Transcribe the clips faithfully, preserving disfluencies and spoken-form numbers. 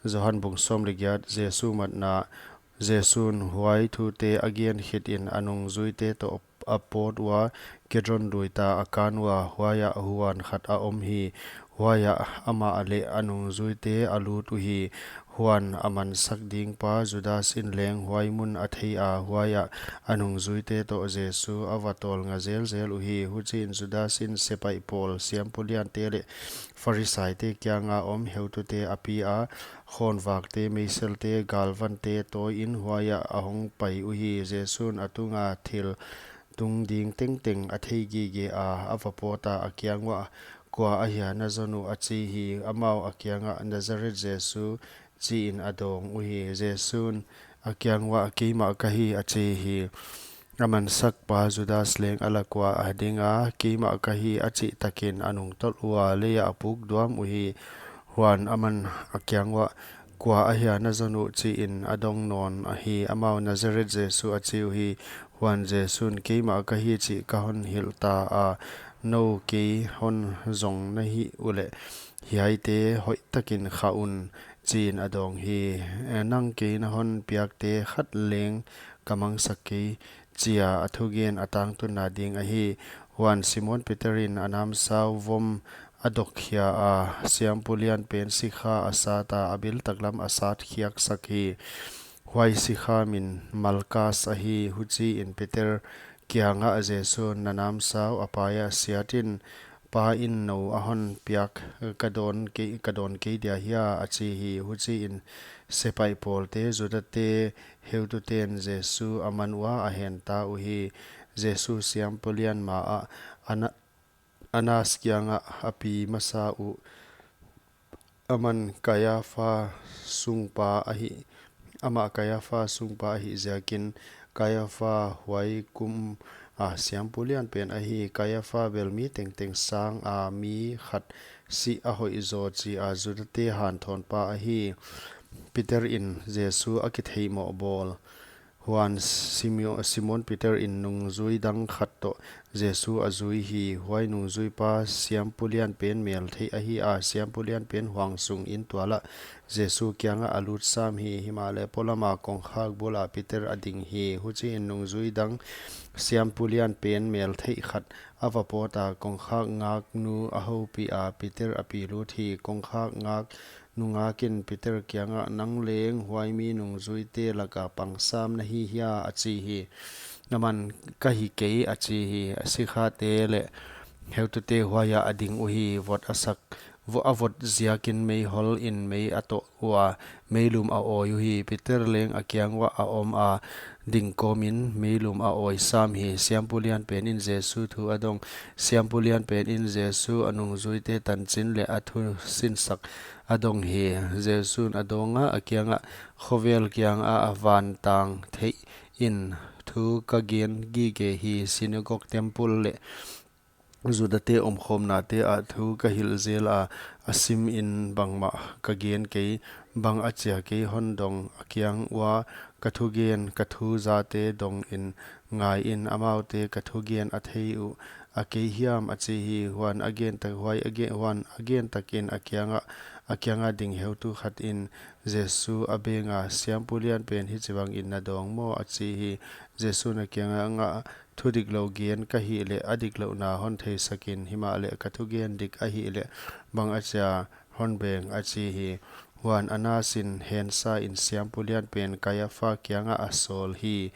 Johan bung sawm leh giat. Jesu matna. Jesu'n huai thute a gen khit in a nungzuite toh a pawt ua, Kedron lui ta a kan ua, huaiah huan khat a om hi. Huaiah amah leh a nungzuite a lut uhi. Huan a mansak ding pa Judas in leng huai mun a thei a, huaiah a nungzuite toh Jesu a va tawlnga zelzel uhi. Huchiin Judas in sepaih pawl, siampu liante leh Pharisaite kianga om heutute a pi a, khawnvakte, meiselte, galvante tawiin huaiah a hong pai uhi. Jesu'n a tunga thil tung ding tengteng a thei gige a, a va pawt a, a kiang uah, "Kua ahia na zon uh?" a chi hi. Amau a kiangah, "Nazareth Jesu," chiin a dawng uhi. Jesu'n a kiang uah, "Keimah ka hi," a chi hi. A mansak pa Judas leng a lak uah a ding a, "Keimah ka hi," a chih takin a nungtolh ua, leiah a puk duam uhi. Huan aman a kiang uah, "Kua ahia na zon uh?" chiin a dong nawn hi. Amau, "Nazareth Jesu," a chi uhi. Huan Jesu'n, "Keimah ka hi chih ka hon hilh ta a, nou kei hon zong na hih uleh hiaite hoihtakin khah un," chiin a dawng hi. "Nang kei na hon piakte khat leng ka mangsak kei," chia a thugen a tangtunna ding ahi. Huan Simon Peter in a namsau vom a dok khia a, siampu lianpen sikha a sat a, a bil taklam a sat khiaksak hi. Huai sikha min Malkas ahi. Huchiin Peter kiangah Jesu'n, "Na namsau a paia siat in, Pa in nou a hon piak ka dawn kei, ka dawn kei dia hia?" a chi hi. Huchiin sepaih pawlte, Judate heututen Jesu a man ua a hen ta uhi. Jesu siampu lian maah Ana-, Anas kiangah a pi masa uh. Aman Kaiapha sungpa ahi, amah Kaiapha sungpa ahih ziakin, Kaiapha huai kum a siampu lianpen ahi. Kaiapha bel mi tengteng sanga mi khat si a hoih zaw chi a Judate hanthawnpa ahi. Peter in Jesu a kitheihmoh bawl. Huan Simeo-, Simon Peter in nungzui dang khat toh Jesu a zui hi. Huai nungzuipa siampu lianpen mel theih ahi a, siampu lianpen huang sung in tualah Jesu kiangah a lut sam hi. Himahleh polama kongkhak bula Peter a ding hi. Huchiin nungzui dang siampu lianpen mel theih khat a va pawt a, kongkhak ngaknu a houpih a, Peter a pi lut hi. Kongkhak ngak nungak in Peter kiangah, "Nang leng huai mi nungzuite laka pang sam na hi hia?" a chi hi. Aman, "Ka hi kei," a chi hi. A sikhate leh heutute huaiah a ding uhi. Vot a sak, vo-, a vot ziakin meihol in mei a toh ua, meilum a awi uhi. Peter leng a kiang uah a om a, ding kawmin meilum a awi sam hi. Siampu lianpen in Jesu thu a dong. Siampu lianpen in Jesu a nungzuite tanchin leh a thusinsak a dong hi. Jesu'n a dawng a, a kiangah, "Khovel kianga a vantang theih in thu ka gen gige hi, synagogue, temple leh Judate omkhawmnate ah thu ka hilh zel a, a sim in bangmah ka gen kei. Bang achia kei hon dong a kiang ua ka thugen, ka thu zate dong in ngai in, amaute ka thugen a thei uh a kei hiam?" a chi hi. Huan a gen tak, huai a gen, huan a gen takin a kiangah, a kianga ding heutu khat in Jesu a beng a, "Siampu lianpen hichibangin na dawng maw?" a chi hi. Jesu'n a kiangah, "Thudiklou gen ka hih leh a diklouhna hon theisak in, himahleh ka thugen dik ahih leh bang achia hon beng?" a chi hi. Huan Anas in hensa in siampu lianpen Kaiapha kiangah a sawl hi.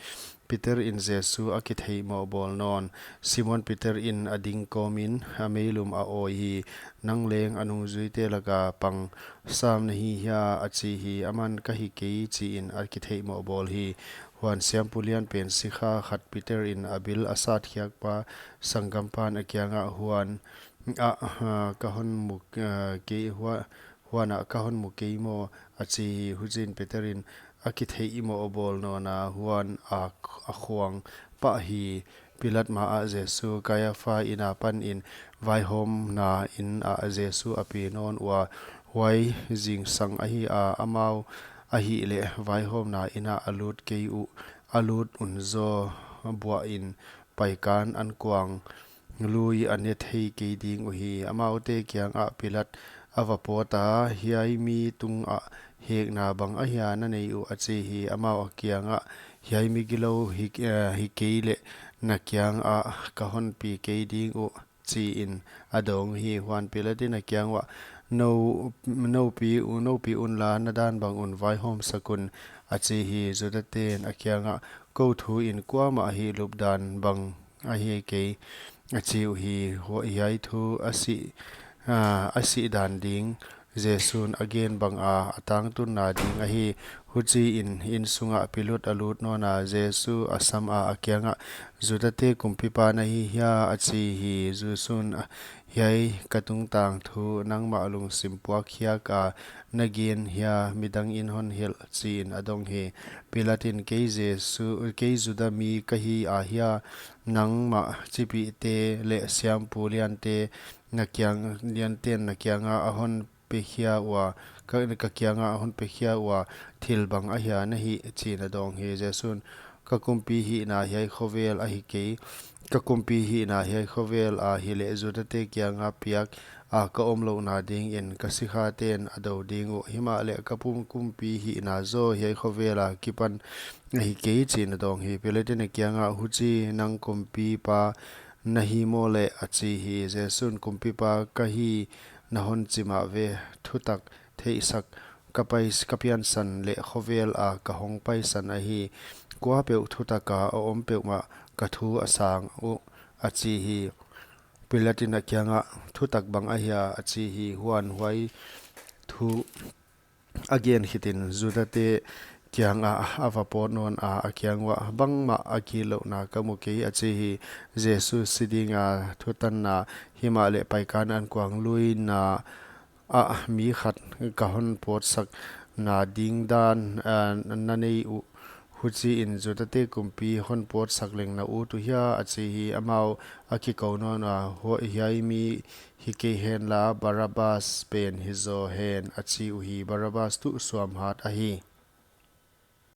Peter in Jesu a kitheihmoh bawl nawn. Simon Peter in a ding kawmin a meilum a awi hi. "Nang leng a nungzuite laka pang sam na hi hia?" a chi hi. Aman, "Ka hi kei," chiin a kitheihmoh bawl hi. Huan siampu lianpen sikha khat Peter in a bil a sat khiakpa sanggampa'n a kiangah, "Huan ah, ah, ka hon mu, ah, kei hua-, huan ah ka hon mu kei maw?" a chi hi. Huchiin Peter in a kitheihmoh bawl nawn a, huan a, a khuang pah hi. Pilat maah Jesu. Kaiapha inn apan in vaihawmna inn ah Jesu a pi nawn ua, huai zingsang ahi a, amau ahihleh vaihawmna inn ah a lut kei uh, a lut un zaw buah in paikan ankuang lui a ne thei kei ding uhi. Amaute kiangah Pilat a va pawt a, "Hiai mi tungah hekna bang ahia na nei uh?" a chi hi. Amau a kiangah, "Hiai mi gilou hi, eh, hi kei leh na kiangah ka hon pi kei ding uh," chi in a dawng hi. Huan Pilat in a kiang uah, "Nou, nou pi u, nou pi unla, na dan bang un vaihawm sak un," a chi hi. Juda ten a kiangah, "Kou thu in kuamah hihlup dan bang ahi kei," a chi uhi. Hua-, hiai thu a sih, ah, a sih dan ding Jesu'n a gen bang a, a tangtunna ding ahi. Huchiin inn sungah Pilat a lut nawn a, Jesu a sam a, a kiangah, "Judate kumpipa na hi hia?" a chi hi. Jesu'n, "Hiai ka tungtang thu nangmah lungsim puak khiak a na gen hia, midang in hon hilh?" chi in a dawng hi. Pilat in, "Kei Jesu, kei Juda mi ka hi a hia? Nangmah chipihte leh siampu liante na kiang, lianten na kianga a hon pe khia ua, ka, ka kianga a hon pe khia ua, thil bang ahia na hih?" chi in a dawng hi. Jesu'n, "Ka kumpi hihna hiai khovel ahi kei. Ka kumpi hihna hiai khovel a hileh Judate kianga piak a ka om louhna dingin ka sikhaten a do ding uh. Himahleh ka pum kumpi hihna zaw hiai khovel a kipan ahi kei," chi in a dawng hi. Pilat in a kiangah, "Huchi nang kumpipa na hi maw leh?" a chi hi. Jesu'n, "Kumpipa ka hi na hon chi mah ve. Thutak theihsak ka pai, ka piansan leh khovel a ka hong paisan ahi. Kuapeuh thutak a a om peuhmah ka thu a sang uh," a chi hi. Pilat in a kiangah, "Thutak bang ahia?" a chi hi. Huan huai thu a gen khitin Judate kiangah a va pawt nawn a, a kiang uah, "Bangmah a gilou na ka mu kei," a chi hi. Jesu si dinga thutanna, himahleh Paikan Ankuang luina ah mi khat ka hon pawtsakna ding dan, ah, na nei uh. Huchiin Judate kumpi hon pawtsak leng na ut uh hia?" a chi hi. Amau a kikou nawn a, "Hua, hiai mi hi kei henla, Barabbas pen hi zaw hen," a chi uhi. Barabbas tuh suamhat ahi.